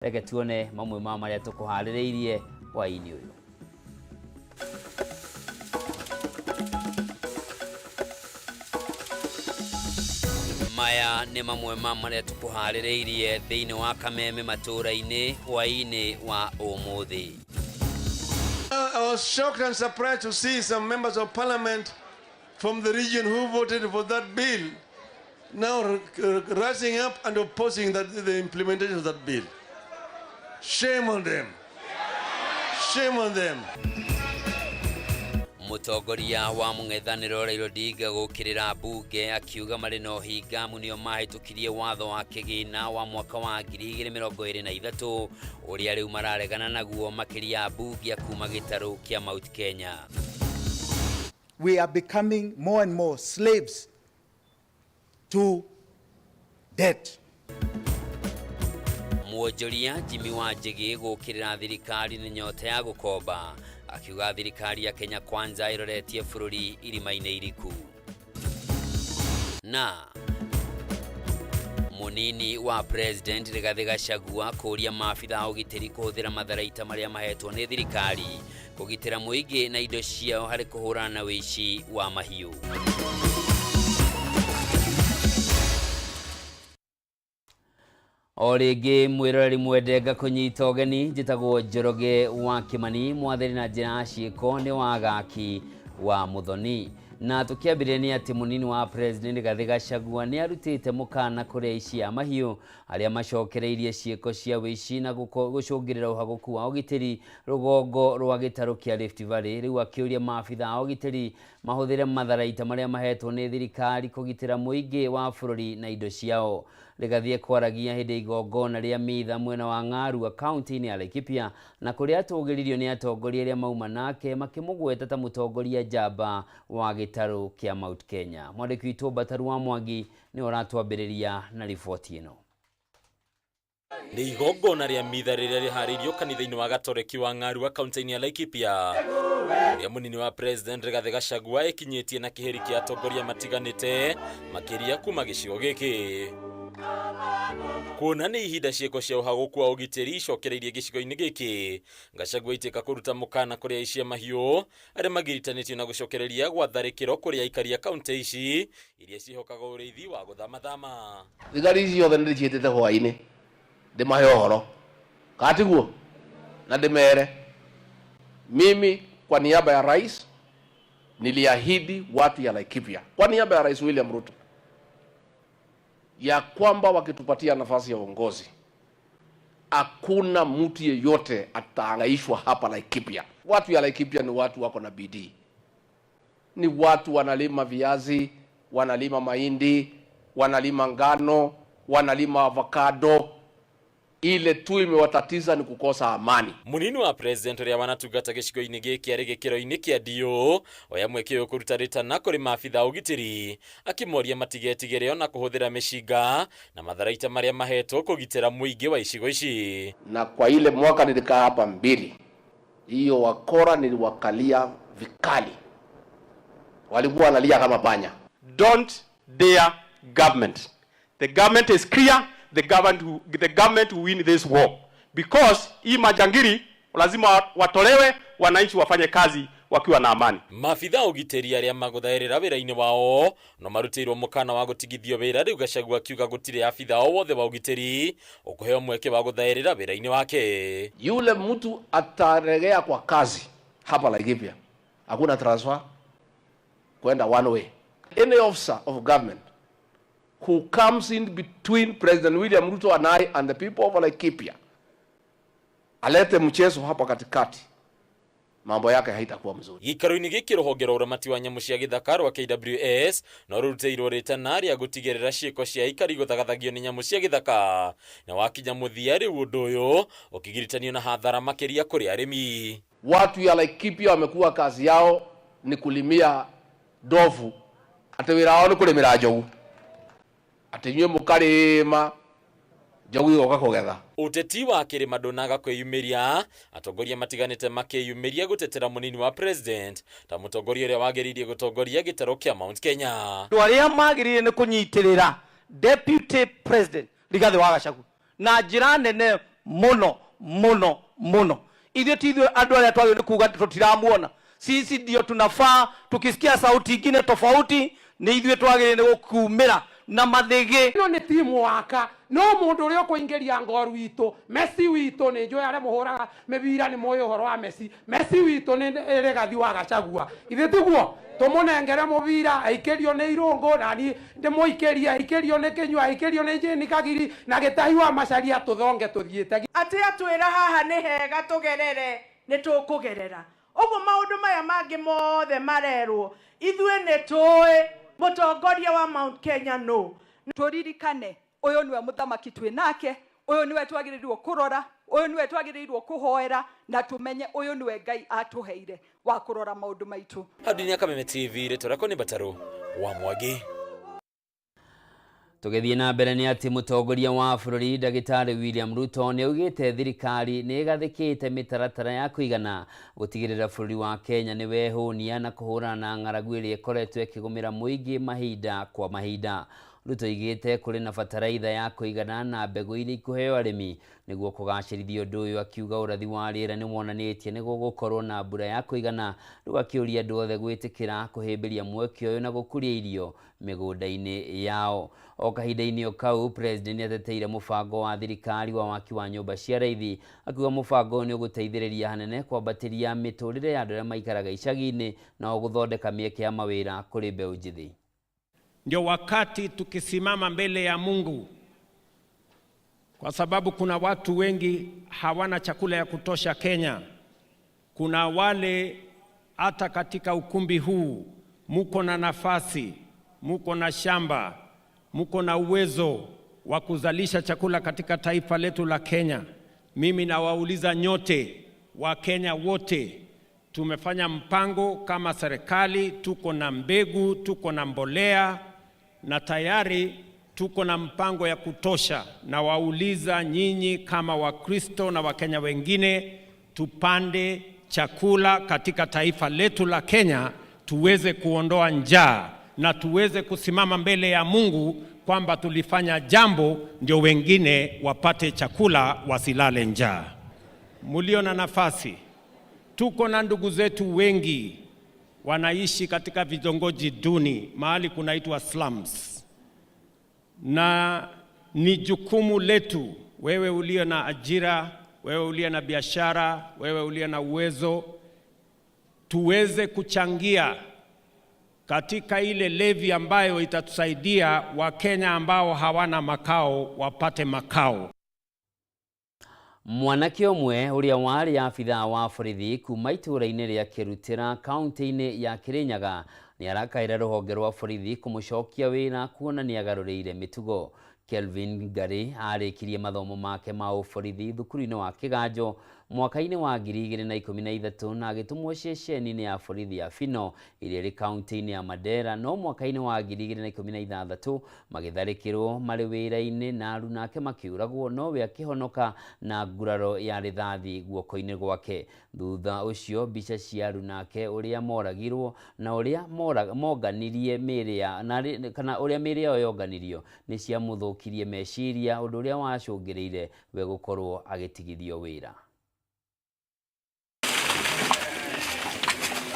Reke tuone mamwe ma marĩa tũkũharĩrĩirie hwaĩ-inĩ ũyũ. Maya nĩ mamwe ma marĩa tũkũharĩrĩirie thĩinĩ wa Kameme matũũra-inĩ hwaĩ-inĩ wa ũmũthĩ. I was shocked and surprised to see some members of parliament from the region who voted for that bill now rising up and opposing the implementation of that bill. Shame on them. Shame on them. Mũtongoria wa mũng'ethanĩro Raila Odinga gũkĩrĩra mbunge akiuga marĩ na ũhinga amu nĩo mahĩtũkirie watho wa kĩgĩna wa mwaka wa 2023 ũrĩa rĩu mararegana naguo makĩria ambunge a kuma gĩtarũ kĩa Mount Kenya. We are becoming more and more slaves to debt. Mwonjoria Jimmy Wanjigi gũkĩrĩra thirikari nĩ nyota ya gũkomba akiuga thirikari ya Kenya Kwanza ĩroretie bũrũri irima-inĩ iriku. Na mũnini wa president Rigathĩ Gachagua kũũria maabitha a ũgitĩri kũhũthĩra matharaita marĩa mahetwo nĩ thirikari kũgitĩra mũingĩ na indo ciao harĩ kũhũrana na wĩici wa mahiũ. O rĩngĩ mwĩroreri mwende ngakũnyita ũgeni, njĩtagwo Njoroge wa Kĩmani, mwathani na njĩra ya ciĩko nĩ wagaki wa Mũthoni. Na tũkĩambĩrĩria nĩ atĩ mũnini wa President Rigathĩ Gachagua nĩ arutĩte mũkana kũrĩ aici a mahiũ arĩa macokereirie ciĩko cia wĩici na gũcũngĩrĩra ũhagũku wa ũgitĩri rũgongo rwa gĩtarũ kĩa Rift Valley, rĩu akĩũria maabitha a ũgitĩri mahũthĩre matharaita marĩa mahetwo nĩ thirikari kũgitĩra mũingĩ wa bũrũri na indo ciao. Rigathi ekwaragia hĩndĩ ya igongona rĩa mitha mwena wa Ng'arua kaunti-inĩ ya Laikipia na kũrĩa atũgĩririo nĩ atongoria arĩa mauma nake makĩmũgweta ta mũtongoria njamba wa gĩtarũ kĩa Mount Kenya. Mwandĩki witũ Mbataru wa Mwangi nĩwe ũratwambĩrĩria na riboti ĩno. Nĩ igongona rĩa mitha rĩrĩa rĩharĩirio kanitha-inĩ wa Gatoreki wa Ng'arua kaunti-inĩ ya Laikipia ũrĩa mũnini wa President Rigathĩ Gachagua ekinyĩtie na kĩheri kĩa atongoria matiganĩte makĩria kuma gĩcigo gĩkĩ. Kuona nĩ ihinda ciĩko cia ũhagũku wa ũgitĩri icokereirie gĩcigo-inĩ gĩkĩ, Gachagua aitĩka kũruta mũkana kũrĩ aici a mahiũ arĩa magiritanĩtio na gũcokereria gwa tharĩkĩro kũrĩ aikari a kaunti ici iria ciĩhokaga ũrĩithi wa gũthamathama. Thigari ici ciothe nĩ ndĩciĩtĩte hwaĩ-inĩ ndĩmahe ũhoro, kana tiguo? Na ndĩmere mimi kwa niaba ya rais niliahidi watu ya Laikipia kwa niaba ya Rais William Ruto ya kwamba wakitupatia nafasi ya uongozi hakuna mtu yeyote ataangaishwa hapa Laikipia. Watu ya Laikipia ni watu wako na bidii, ni watu wanalima viazi, wanalima mahindi, wanalima ngano, wanalima avocado. Ile tu imewatatiza ni kukosa amani. Munini wa president ũrĩa wanatungata gĩcigo-inĩ gĩkĩ arĩ gĩkĩro-inĩ kĩa DO oya mweke ũyũ kũruta rĩtana kũrĩ maabitha a ũgitĩri akĩmoria matigetigĩre ona kũhũthĩra mĩcinga na matharaita marĩa mahetwo kũgitĩra mũingĩ wa icigo ici. Na kwa ile mwaka nilikaa hapa mbili, hiyo wakora niliwakalia vikali, walikuwa wanalia kama panya. Don't dare government. The government is clear, the government will win this war. Because hii majangili lazima watolewe, wananchi wafanye kazi wakiwa na amani. Maabitha a ũgitĩri arĩa magũthaĩrĩra wĩra-inĩ wao no marutĩirwo mũkana wa gũtigithio wĩra rĩu Gachagua akiuga gũtirĩ abitha o wothe wa ũgitĩri ũkũheo mweke wa gũthaĩrĩra wĩra-inĩ wake. Yule mtu ataregea kwa kazi hapa Laikipia, hakuna transfer kwenda one way. Any officer of government who comes in between President William Ruto and I and the people of Laikipia alete mchezo hapa katikati, mambo yake haitakuwa mzuri. Gĩikaro-inĩ gĩkĩ rũhonge rwa ũramati wa nyamũ cia gĩthaka rwa KWS no rũrutĩirwo rĩtana rĩa gũtigĩrĩra ciĩko cia aikari gũthagathagio nĩ nyamũ cia gĩthaka na wakinya mũthia rĩu ũndũ ũyũ ũkĩgiritanio na hathara makĩria kũrĩ arĩmi. Watu ya Laikipia wamekuwa kazi yao ni kulimia ndovu, ati wĩra wao nĩ kũrĩmĩra njogu, atĩ inyuĩ mũkarĩma njogu igoka kũgetha. Ũteti wa kĩrĩma ndũnaga kwĩyumĩria, atongoria matiganĩte makĩyumĩria gũtetera mũnini wa president ta mũtongoria ũrĩa wagĩrĩirie gũtongoria gĩtarũ kĩa Mount Kenya. Andũ arĩa magĩrĩire nĩ kũnyitĩrĩra Deputy President Rigathĩ wa Gachagua na njĩra nene Muno muno muno. Ithuĩ ti ithuĩ andũ arĩa twagĩrĩirwo nĩ kuga tũtiramuona. Sisi ndio tunafaa, tukisikia sauti ingine tofauti, nĩ ithuĩ twagĩrĩire nĩ gũkumĩra na mathĩgĩ. Ĩno nĩ timu waka no mũndũ ũrĩa ũkũingĩria ngoru witũ Messi witũ nĩ njũĩ arĩa mũhũraga mĩbira nĩ mũĩ ũhoro wa Messi. Messi witũ nĩ Rigathi wa Gachagua, ithe tiguo? Tũmũnengere mũbira aikĩrio nĩ Irũngũ, na niĩ ndĩmũikĩrie, aikĩrio nĩ Kĩnyua, aikĩrio nĩ Jane Kagiri na Gĩtahi wa Macharia, tũthonge tũthiĩte. Atĩ atwĩra haha nĩ hega tũgerere, nĩ tũkũgerera. Ũguo maũndũ maya mangĩ mothe marerwo, ithuĩ nĩ tũĩ mũtongoria wa Mount Kenya nũ. Tũririkane ũyũ nĩwe mũthamaki twĩ nake, ũyũ nĩwe twagĩrĩirwo kũrora, ũyũ nĩwe twagĩrĩirwo kũhoera, na tũmenye ũyũ nĩwe Ngai atũheire wa kũrora maũndũ maitũ. Hau Kameme TV, rĩtwa rĩakwa nĩ Batarũ wa Mwangi. Tũgĩthiĩ na mbere nĩ atĩ mũtongoria wa bũrũri Ndagĩtarĩ William Ruto nĩ augĩte thirikari nĩ ĩgathĩkĩte mĩtaratara ya kũigana gũtigĩrĩra bũrũri wa Kenya nĩ wehũnia na kũhũrana na ng'aragu ĩrĩa ĩkoretwo ĩkĩgũmĩra mũingĩ mahinda kwa mahinda. Ruto aigĩte kũrĩ na bataraitha ya kũigana na mbegũ iria ikũheo arĩmi nĩguo kũgacĩrithia ũndũ ũyũ, akiuga ũrathi wa rĩera nĩ wonanĩtie nĩ gũgũkorwo na mbura ya kũigana. Rĩu akĩũria andũ othe gwĩtĩkĩra kũhĩmbĩria mweke ũyũ na gũkũria irio mĩgũnda-inĩ yao. O kahinda-inĩ o kau, President nĩ ateteire mũbango wa thirikari wa waki wa nyũmba cia raithi, akiuga mũbango ũyũ nĩ ũgũteithĩrĩria hanene kwambatĩria mĩtũrĩre ya andũ arĩa maikaraga icagi-inĩ na gũthondeka mĩeke ya mawĩra kũrĩ mbeũ njĩthĩ. Ndio wakati tukisimama mbele ya Mungu, kwa sababu kuna watu wengi hawana chakula ya kutosha Kenya. Kuna wale hata katika ukumbi huu muko na nafasi, muko na shamba, muko na uwezo wa kuzalisha chakula katika taifa letu la Kenya. Mimi nawauliza nyote, Wakenya wote, tumefanya mpango kama serikali, tuko na mbegu, tuko na mbolea na tayari tuko na mpango ya kutosha. Na wauliza nyinyi kama Wakristo na Wakenya wengine, tupande chakula katika taifa letu la Kenya, tuweze kuondoa njaa na tuweze kusimama mbele ya Mungu kwamba tulifanya jambo ndio wengine wapate chakula wasilale njaa. Mulio na nafasi, tuko na ndugu zetu wengi wanaishi katika vitongoji duni, mahali kunaitwa slums, na ni jukumu letu, wewe ulio na ajira, wewe ulio na biashara, wewe ulio na uwezo, tuweze kuchangia katika ile levi ambayo itatusaidia Wakenya ambao hawana makao wapate makao. Mwanake ũmwe ũrĩa warĩ abithaa wa borithi kuma itũũra-inĩ rĩa Kĩrutĩra kaunti-inĩ ya Kĩrĩnyaga nĩ arakaĩra rũhonge rwa borithi kũmũcokia wĩra kuona nĩ agarũrĩire mĩtugo. Kelvin Ngari arĩkirie mathomo make ma ũborithi thukuru-inĩ wa Kĩganjo mwaka-inĩ wa 2013 na agĩtũmwo ceceni-inĩ ya borithi ya Fino ĩrĩa ĩrĩ kaunti-inĩ ya Mandera, no mwaka-inĩ wa 2016 magĩtharĩkĩrwo marĩ wĩra-inĩ na aruna ake makĩũragwo, nowe akĩhonoka na nguraro ya rithathi guoko-inĩ gwake. Thutha ũcio mbica cia aruna ake ũrĩa moragirwo na ũrĩa monganirie mĩĩrĩ ya kana ũrĩa mĩĩrĩ yao yonganirio nĩ ciamũthũkirie meciria, ũndũ ũrĩa wacũngĩrĩire we gũkorwo agĩtigithio wĩra.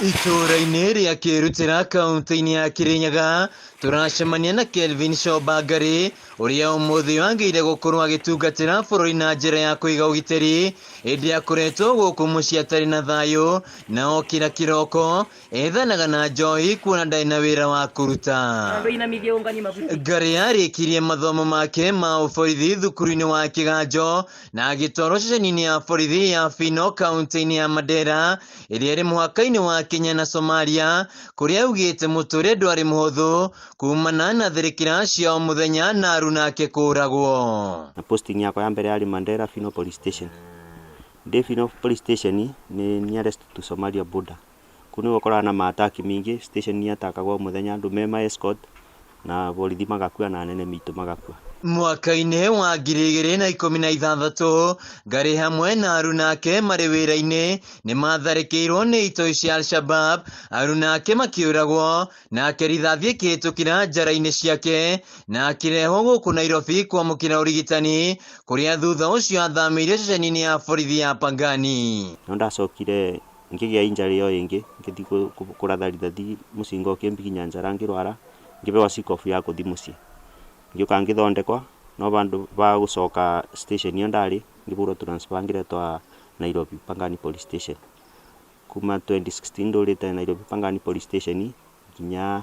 Itũũra-inĩ rĩa Kĩrutĩra kaunti-inĩ ya Kĩrĩnyaga tũracemania na Kelvin Shoba Ngari ũrĩa ũmũthĩ wagĩrĩire gũkorwo agĩtungatĩra bũrũri na njĩra ya kũiga ũgitĩri, ĩndĩ akoretwo gũkũ mũciĩ atarĩ na thayũ na okĩra kĩroko ethanaga na njohi kuona ndarĩ na wĩra wa kũruta. Ngari arĩkirie mathomo make ma ũborithi thukuru-inĩ wa Kĩganjo na agĩtwarwo ceceni-inĩ ya borithi ya Fino kaunti-inĩ ya Mandera ĩrĩa ĩrĩ mũhaka-inĩ wa Kenya na Somalia, kũrĩa augĩte mũtũrĩre ndwarĩ mũhũthũ kumana na thirikira cia o mũthenya na aruna ake kũragwo. Na posting yakwa ya mbere yarĩ Mandera Fino Police Station. Ndĩ Fino Police Station nĩ nearest to Somalia border. Kũu nĩguo ũkoraga na maataki mingĩ, station nĩ atakagwo o mũthenya, andũ me ma escort na borithi magakua na anene mitũ magakua. Mwaka-inĩ wa 2016 Ngarĩ hamwe na aruna ake marĩ wĩra-inĩ nĩ matharĩkĩirwo nĩ itoi cia Al-Shabab, aruna ake makĩũragwo, nake rithathi ĩkĩhĩtũkĩra njara-inĩ ciake na akĩrehwo gũkũ Nairobi kwamũkĩra ũrigitani kũrĩa thutha ũcio athamĩirio ceceni-inĩ ya borithi ya Pangani. No ndacokire ngĩgĩa injury o ĩngĩ ngĩthiĩ kũratha rithathi mũcinga ũkĩmbiginya njara ngĩrwara ngĩbewa sick off ya kũthiĩ mũciĩ. Ngĩũka ngĩthondekwa no vandũ va gũcoka station ĩyo ndarĩ ngĩbũrwo transfer ngĩretwa Nairobi Pangani Police Station. Kuma 2016 ndũrĩte Nairobi Pangani Police Station nginya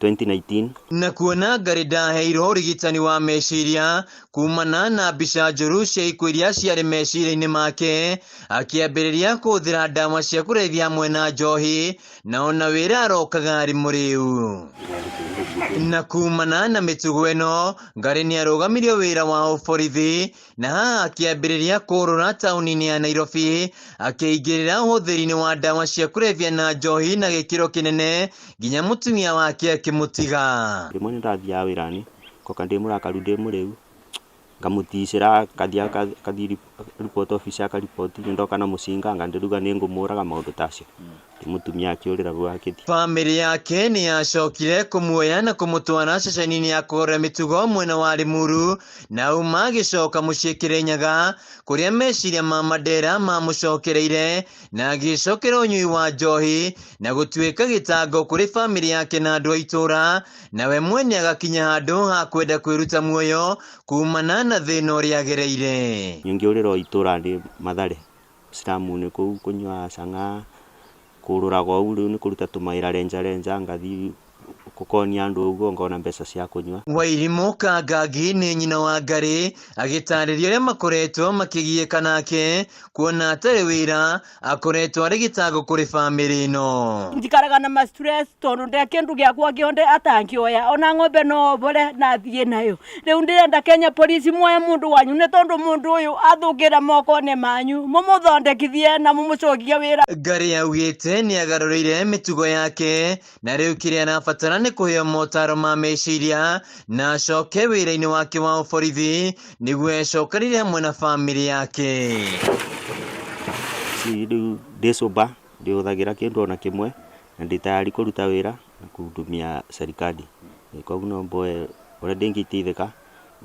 2019. Na kuona Ngarĩ ndaheirwo ũrigitani wa meciria kumana na mbica njũru cia ikuũ iria ciarĩ meciria-inĩ make, akĩambĩrĩria kũhũthĩra ndawa cia kũrebia hamwe na njohi, na ona wĩra arokaga arĩ mũrĩu. Na kumana na mĩtugo ĩno, Ngarĩ nĩarũgamirio wĩra wa ũborithi na haha akĩambĩrĩria kũũrũra taũni-inĩ ya Nairobi, akĩingĩrĩra ũhũthĩri-inĩ wa ndawa cia kũrebia na njohi na gĩkĩro kĩnene nginya mũtumia wake akĩmũtiga. Rĩmwe nĩ ndathiaga wĩra-inĩ ngoka ndĩ mũrakaru ndĩ mũrĩu ngamũticĩra ngathiĩ report office akariboti ndoka na mũcinga anga ndĩruga nĩ ngũmũraga maũndũ ta acio. Mũtumia akĩũrĩra hau akĩthiĩ. Bamĩrĩ yake nĩ yacokire kũmuoya na kũmũtwara ceceni-inĩ ya kũgarũra mĩtugo mwena wa Limuru na auma agĩcoka mũciĩ Kĩrĩnyaga kũrĩa meciria ma Mandera mamũcokereire na agĩcokera ũnyui wa njohi na gũtuĩka gĩtango kũrĩ bamĩrĩ yake na andũ a itũũra, nawe mwene agakinya handũ ha kwenda kwĩruta muoyo kumana na thĩna ũrĩa agereire. Ngĩũrĩra o itũũra ndĩ Mathare slum-inĩ kũu kũnyua cang'aa kũrũraga ũũ rĩu nĩ kũruta tũmawĩra renja renja ngathiĩ gũkonia andũ ũguo ngona mbeca cia kũnyua. Wairimũ Kangangi nĩ nyina wa Ngarĩ agĩtarĩria ũrĩa makoretwo makĩgiĩka nake kuona atarĩ wĩra akoretwo arĩ gĩtango kũrĩ bamĩrĩ ĩno. Njikaraga na ma stress tondũ nde kĩndũ gĩakwa kĩonthe atangĩoya ona ng'ombe no obore na athiĩ nayo. Rĩu ndĩrenda Kenya Police muoye mũndũ wanyu nĩ tondũ mũndũ ũyũ athũkĩra moko-inĩ manyu, mũmũthondekithie na mũmũcokie wĩra. Ngarĩ augĩte nĩ agarũrĩire mĩtugo yake na rĩu kĩrĩa arabatara nĩ kũheo motaro ma meciria na acoke wĩra-inĩ wake wa ũborithi nĩguo ecokanĩre hamwe na bamĩrĩ yake. Rĩu ndĩ sober ndihũthagĩra kĩndũ ona kĩmwe na ndĩ tayari kũruta wĩra na kũhudumia serikali. Koguo no mboe ũrĩa ndĩngĩteithĩka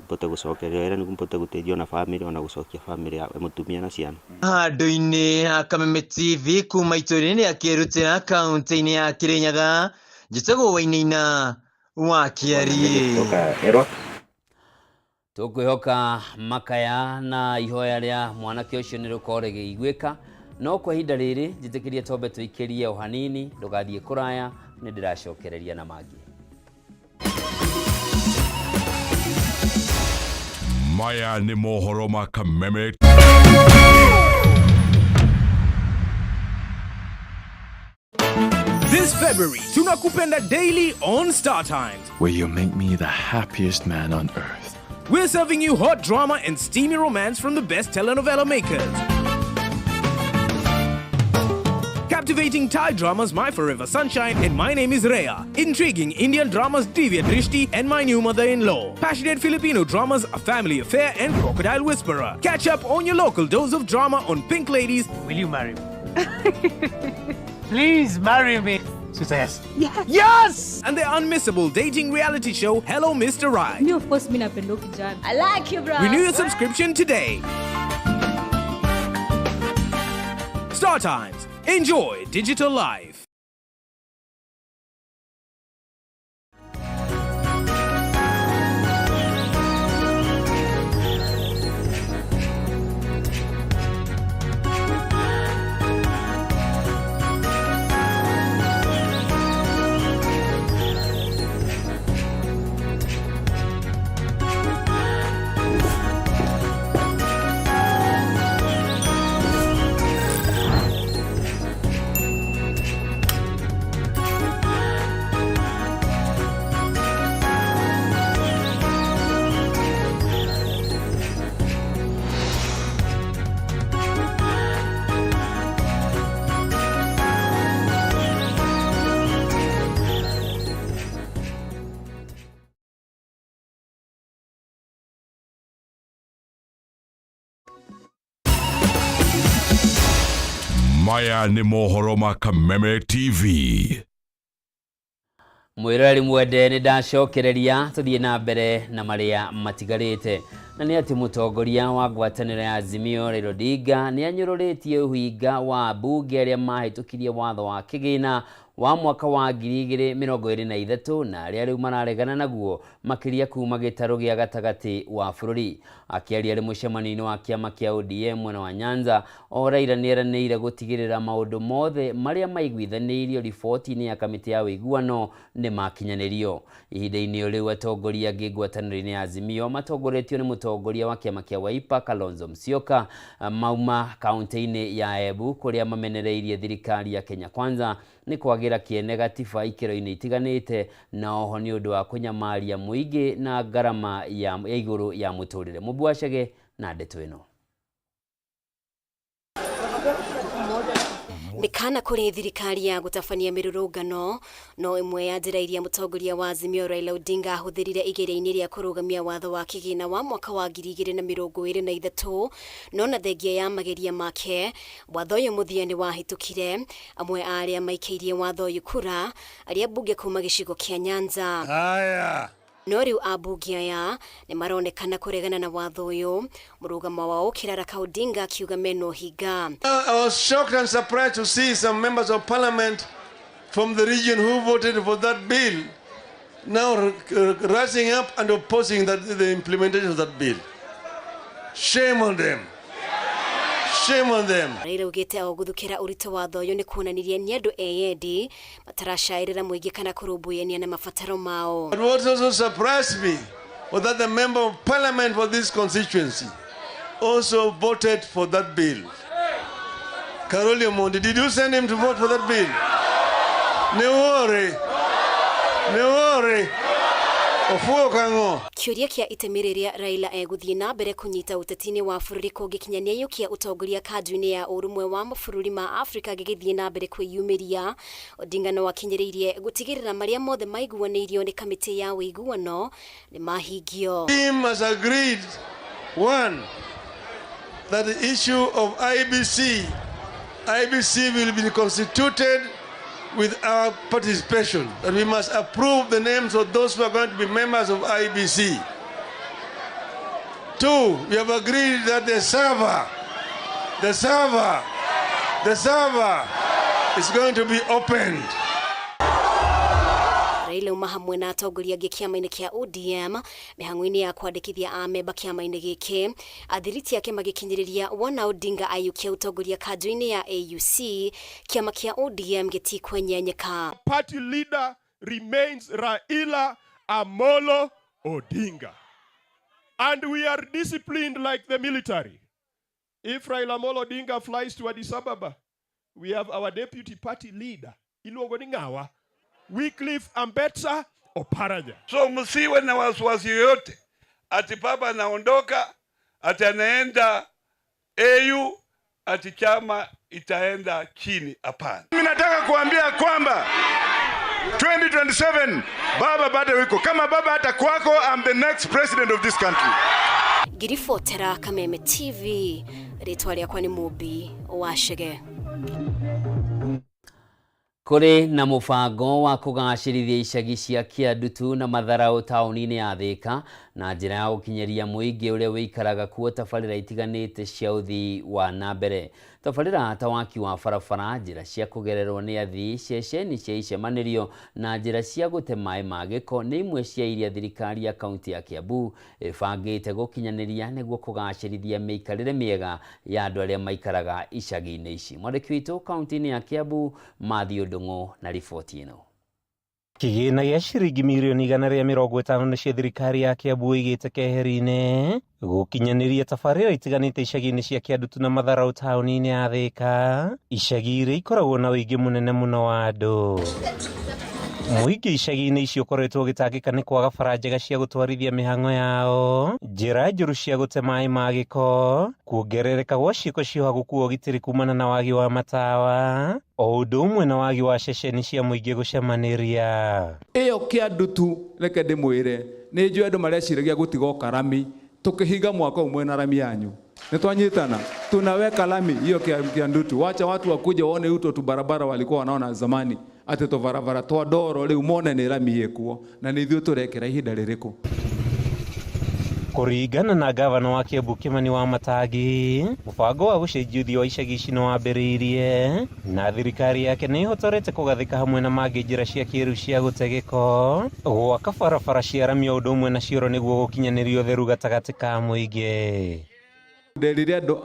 mbote gũcokeria wĩra nĩguo mbote gũteithia ona bamĩrĩ ona gũcokia bamĩrĩ ya mũtumia na ciana. Handũ-inĩ ha Kameme TV kuma itũũra-inĩ rĩa Kĩrutĩra kaunti-inĩ ya Kĩrĩnyaga, njĩtagwo Wainaina wa Kĩariĩ. Tũkwĩhoka makaya na ihoya rĩa mwanake ũcio nĩ rĩkorwo rĩgĩiguĩka, no kwa ihinda rĩrĩ njĩtĩkĩrie twambe tũikĩrie o hanini, ndũgathiĩ kũraya, nĩ ndĩracokereria na mangĩ. Maya nĩ mohoro ma Kameme. This February, tunakupenda daily on Star Times. Where you make me the happiest man on earth. We're serving you hot drama and steamy romance from the best telenovela makers. Captivating Thai dramas My Forever Sunshine and My Name is Rhea. Intriguing Indian dramas Divya Drishti and My New Mother-in-Law. Passionate Filipino dramas A Family Affair and Crocodile Whisperer. Catch up on your local dose of drama on Pink Ladies. Will you marry me? Please marry me. She says yes. Yes! And the unmissable dating reality show Hello Mr. Right. Me, of course, mi napenda kijana. I like you, bro. Renew your subscription today. Star Times. Enjoy digital life. Maya nĩ mohoro ma Kameme TV. Mwĩroreri mwende, nĩ ndacokereria tũthiĩ na mbere na marĩa matigarĩte, na nĩ atĩ mũtongoria wa ngwatanĩro ya Azimio Raila Odinga nĩ anyũrũrĩtie ũhinga wa ambunge arĩa mahĩtũkirie watho wa kĩgĩna wa mwaka wa 2023 na arĩa rĩu mararegana naguo makĩria kuma gĩtarũ gĩa gatagatĩ wa bũrũri. Akĩaria arĩ mũcemanio-inĩ wa kĩama kĩa ODM mwena wa Nyanza, o Raila nĩeranĩire gũtigĩrĩra maũndũ mothe marĩa maiguithanĩirio riboti-inĩ ya kamĩtĩ ya ũiguano nĩ makinyanĩrio. Ihinda-inĩ o rĩu, atongoria angĩ ngwatanĩro-inĩ ya Azimio matongoretio nĩ mũtongoria wa kĩama kĩa Wiper Kalonzo Musyoka mauma kaunti-inĩ ya Embu kũrĩa mamenereirie thirikari ya Kenya Kwanza nĩ kwagĩra kĩene gatiba ikĩro-inĩ itiganĩte na oho nĩ ũndũ wa kũnyamaria mũingĩ na ngarama ya igũrũ ya mũtũrĩre. Mũmbi wa Chege na ndeto ĩno. Mĩkana kũrĩ thirikari ya gũtabania mĩrũrũngano no ĩmwe ya njĩra iria mũtongoria wa Azimio Raila Odinga ahũthĩrire igeria-inĩ rĩa kũrũgamia watho wa kĩgĩna wa mwaka wa 2023. No na thengia ya mageria make, watho ũyũ mũthia nĩ wahĩtũkire. Amwe a arĩa maikĩirie watho ũyũ kura arĩa mbunge kuma gĩcigo kĩa Nyanza. Haya. No rĩu ambunge aya nĩ maronekana kũregana na watho ũyũ, mũrũgamo wao Kĩrara Odinga akiuga mena ũhinga. I was shocked and surprised to see some members of parliament from the region who voted for that bill now rising up and opposing the implementation of that bill. Shame on them. Shame on them. Raila augĩte o gũthukĩra ũritũ watho ũyũ nĩ kuonanirie nĩ andũ eyendi mataracaĩrĩra mũingĩ kana kũrũmbũyania na mabataro mao. But what also surprised me was that the member of parliament for this constituency also voted for that bill. Caroli Omondi, did you send him to vote for that bill? Newore. Newore. Ofuo kango. Kĩũria kĩa itemi rĩrĩa Raila egũthiĩ na mbere kũnyita ũteti-inĩ wa bũrũri kũngĩkinya nĩaiyũkia ũtongoria kanjũ-inĩ ya ũrũmwe wa mabũrũri ma Afrika gĩgĩthiĩ na mbere kwĩyumĩria, Odinga no akinyĩrĩirie gũtigĩrĩra marĩa mothe maiguanĩirio nĩ kamĩtĩ ya ũiguano nĩ mahingio. Team has agreed, one, that the issue of IEBC, IEBC will be constituted with our participation, that we must approve the names of those who are going to be members of IEBC. Two, we have agreed that the server is going to be opened. Raila uma hamwe na atongoria angĩ kĩama-inĩ kĩa ODM mĩhang'o-inĩ ya kwandĩkithia amemba kĩama-inĩ gĩkĩ. Athiriti ake magĩkinyĩrĩria wona Odinga aiyũkia ũtongoria kanjũ-inĩ ya AUC, kĩama kĩa ODM gĩtikwenyenyeka. Party leader remains Raila Amolo Odinga. And we are disciplined like the military. If Raila Amolo Odinga flies to Addis Ababa, we have our deputy party leader, iluongo ni ng'awa, Wycliffe Ambetsa Oparanya. So msiwe na wasiwasi yoyote ati baba anaondoka, ati anaenda AU, ati chama itaenda chini. Hapana. Mimi nataka kuambia kwamba 2027 baba bado yuko. Kama baba hata kwako, I'm the next president of this country. Ngiribotera Kameme TV, rĩtwa rĩakwa nĩ Mũmbi wa Chege. Kũrĩ na mũbango wa kũgacĩrithia icagi cia Kĩandutu na Matharaũ taũni-inĩ ya Thĩka na njĩra ya gũkinyĩria mũingĩ ũrĩa ũikaraga kuo tabarĩra itiganĩte cia ũthii wa na mbere. Tabarĩra ta waki wa barabara, njĩra cia kũgererwo nĩ athii, ceceni cia icemanĩrio na njĩra cia gũte maĩ ma gĩko nĩ imwe cia iria thirikari ya kaunti ya Kiambu ĩbangĩte gũkinyanĩria nĩguo kũgacĩrithia mĩikarĩre mĩega ya andũ arĩa maikaraga icagi-inĩ ici. Mwandĩki witũ kaunti-inĩ ya Kiambu Matthew Ndung'u na riboti ĩno. Kĩgĩna gĩa ciringi mirioni 150 nĩcio thirikari ya Kiambu ĩigĩte keheri-inĩ gũkinyanĩria tabarĩra itiganĩte icagi-inĩ cia Kĩandutu na Matharaũ taũni-inĩ ya Thĩka, icagi iria ikoragwo na ũingĩ mũnene mũno wa andũ. Mũingĩ icagi-inĩ icio ũkoretwo ũgĩtangĩka nĩ kwaga bara njega cia gũtwarithia mĩhang'o yao, njĩra njũru cia gũte maĩ ma gĩko, kuongerereka gwa ciĩko cia ũhagũku wa ũgitĩri kumana na wagi wa matawa, o ũndũ ũmwe na wagi wa ceceni cia mũingĩ gũcemanĩria. Ĩyo Kĩandutu reke ndĩmwĩre nĩ njũĩ andũ mareciragia gũtigoka rami tũkĩhinga mwaka ũmwe na rami yanyu. Nitwanyitana, tunaweka lami hiyo Kiandutu. Wacha watu wakuja waone uto tu barabara walikuwa wanaona zamani ati tubarabara twa ndoro riu mone ni rami ikuo na nĩ ithuĩ tũrekĩra ihinda rĩrĩkũ. Kũringana na gavana wa Kiambu Kimani Wamatangi, mũbango wa gũcenjia ũthiũ wa icagi ici nĩ wambĩrĩirie na thirikari yake nĩ ĩhotorete kũgathĩka hamwe na mangĩ njĩra cia kĩrĩu cia gũte gĩko, gwaka barabara cia rami o ũndũ ũmwe na cioro nĩguo gũkinyanĩria ũtheru gatagatĩ ka mũingĩ. Nderire andũ